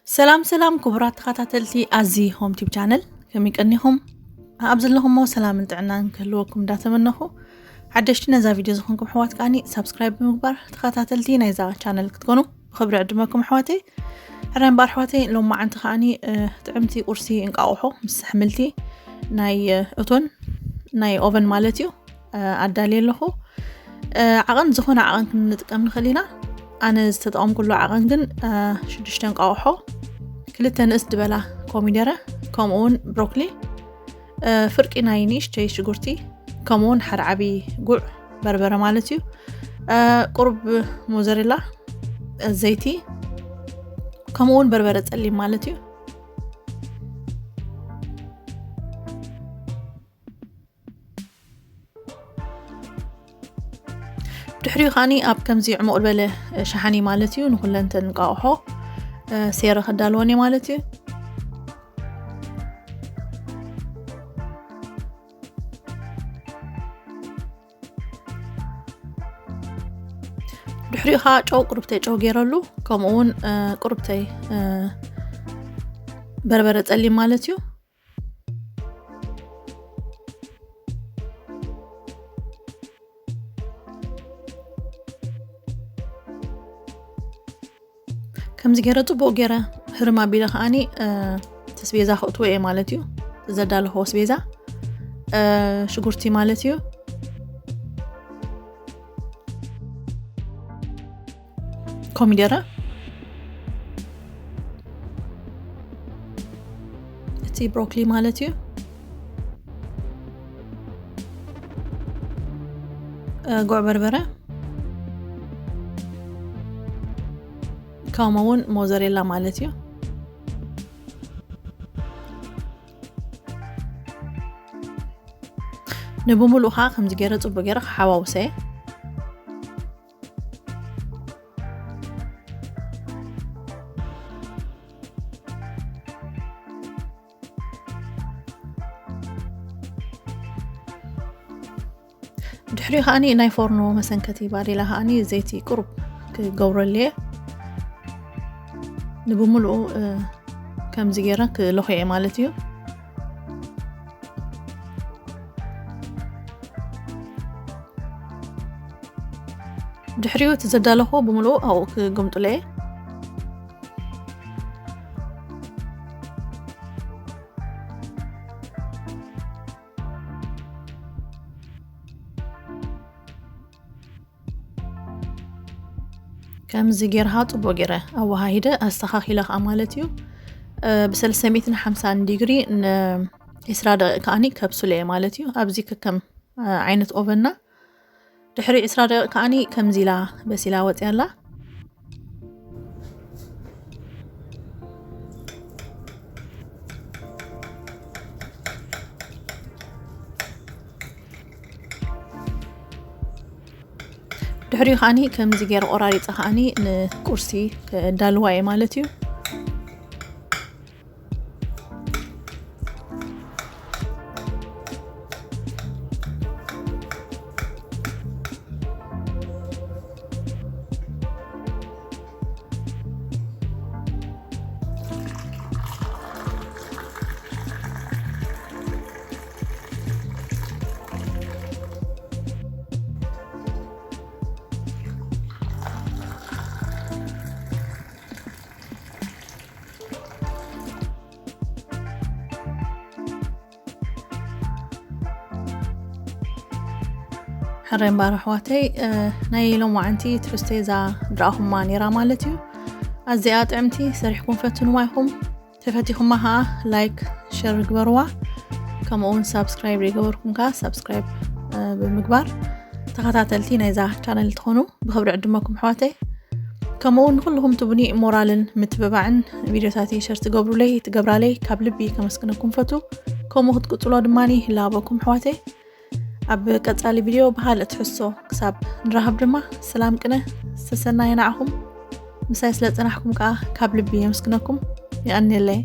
ሰላም ሰላም ክቡራት ተኸታተልቲ ኣዚ ሆም ቲብ ቻነል፣ ከመይ ቀኒኹም? ኣብ ዘለኹሞ ሰላምን ጥዕናን ክህልወኩም እንዳተመነኹ፣ ሓደሽቲ ነዛ ቪድዮ ዝኾንኩም ኣሕዋት ከዓኒ ሳብስክራይብ ብምግባር ተኸታተልቲ ናይዛ ቻነል ክትኮኑ ብኽብሪ ዕድመኩም ኣሕዋተይ። ሕራይ እምበኣር ኣሕዋተይ፣ ሎማዓንቲ ከዓኒ፣ እ፣ ጥዕምቲ ቁርሲ እንቃቑሖ ምስ ኣሕምልቲ ናይ፣ እ፣ እቶን ናይ ኦቨን ማለት እዩ። እ፣ ኣዳልየ ኣለኹ። እ፣ ዓቐን ዝኾነ ዓቐን ክንጥቀም ንኽእል ኢና። ኣነ ዝተጠቐምኩሉ ዓቐን ግን፣ እ፣ ሽዱሽተ እንቋቑሖ፣ ክልተ ንእስ ዝበላ ኮሚደረ፣ ከምኡ እውን ብሮኮሊ፣ እ፣ ፍርቂ ናይ ንእሽተይ ሽጉርቲ፣ ከምኡ እውን ሓደ ዓቢ ጉዕ በርበረ ማለት እዩ። እ፣ ቁሩብ ሞዘሬላ፣ እ፣ ዘይቲ፣ ከምኡ እውን በርበረ ጸሊም ማለት እዩ። ድሕሪኡ ከዓኒ ኣብ ከምዚ ዕሙቕ ዝበለ ሸሓኒ ማለት እዩ፣ ንኹለን እተን እንቋቑሖ፣ እ፣ ሴረ ከዳልወን እየ ማለት እዩ። ድሕሪኡ ከዓ ጨው፣ ቁሩብተይ ጨው ገይረሉ፣ ከምኡ እውን፣ እ፣ ቁሩብተይ፣ እ፣ በርበረ ጸሊም ማለት እዩ። ከምዚ ገይረ ጽቡቕ ገይረ ህርም ኣቢለ ከዓኒ፣ እ፣ እቲ ኣስቤዛ ከእትዎ እየ ማለት እዩ። ዘዳለኹዎ ኣስቤዛ፣ እ፣ ሽጉርቲ ማለት እዩ። ኮሚደረ፣ እቲ ብሮኮሊ ማለት እዩ። እ፣ ጉዕ በርበረ፣ ከምኡ እውን ሞዘሬላ ማለት እዩ። ንብምሉኡ ከዓ ከምዚ ገይረ ጽቡቅ ገይረ ክሓዋውሰ እየ። ድሕሪ ከዓኒ ናይ ፎርኖ መሰንከቲ ባዴላ ከዓኒ ዘይቲ ቁሩብ ክገብረሉ እየ። ንብምሉኡ፣ እ፣ ከምዚ ገይረ ክለኾ እየ ማለት እዩ። ድሕሪኡ እቲ ዘዳለኹ ብምሉኡ ኣብኡ ክግምጥሎ እየ። ከምዚ ጌርካ ጽቡቅ ጌረ ኣወሃሂደ ኣስተኻኺለ ከኣ ማለት እዩ። እ፣ ብሰለስተ ሚእትን ሓምሳን ዲግሪ ን ዒስራ ደቂቅ ከኣኒ ከብስሎ እየ ማለት እዩ። ኣብዚ ከከም፣ እ፣ ዓይነት ኦቨንና ድሕሪ ዒስራ ደቂቅ ከኣኒ ከምዚ ኢላ በሲላ ወጽያ ኣላ። ድሕሪኡ ከኣኒ ከምዚ ገይረ ቆራሪጸ ከኣኒ ንቁርሲ ከዳልዋ እየ ማለት እዩ። ሕራይ እምበኣር ኣሕዋተይ፣ እ፣ ናይ ሎማዓንቲ ትሕዝቶይ እዛ ዝረኣኹማ ነይራ ማለት እዩ። ኣዚኣ ጥዕምቲ ሰሪሕኩም ፈትንዋ ኢኹም። ተፈቲኹማ ኸዓ ላይክ፣ ሸር ግበርዋ። ከምኡ እውን ሳብስክራይብ ዘይገበርኩም ከኣ ሳብስክራይብ፣ እ፣ ብምግባር ተኸታተልቲ ናይዛ ቻነል ትኾኑ ብኽብሪ ዕድመኩም ኣሕዋተይ። ከምኡ እውን ንኹልኹም ትቡኒ ሞራልን ምትብባዕን ቪድዮታተይ ሸር ትገብሩለይ፣ ትገብራለይ ካብ ልቢ ከመስግነኩም ፈቱ። ከምኡ ክትቅጽሎ ድማኒ ይላበኩም ኣሕዋተይ። ኣብ ቀጻሊ ቪድዮ ብኻልእ ትሕዝቶ ክሳብ ንራኸብ ድማ ሰላም ቅነ፣ ሰሰናዩ ንዓኹም። ምሳይ ስለ ጸናሕኩም ከኣ ካብ ልቢ የመስግነኩም። የቐንየለይ።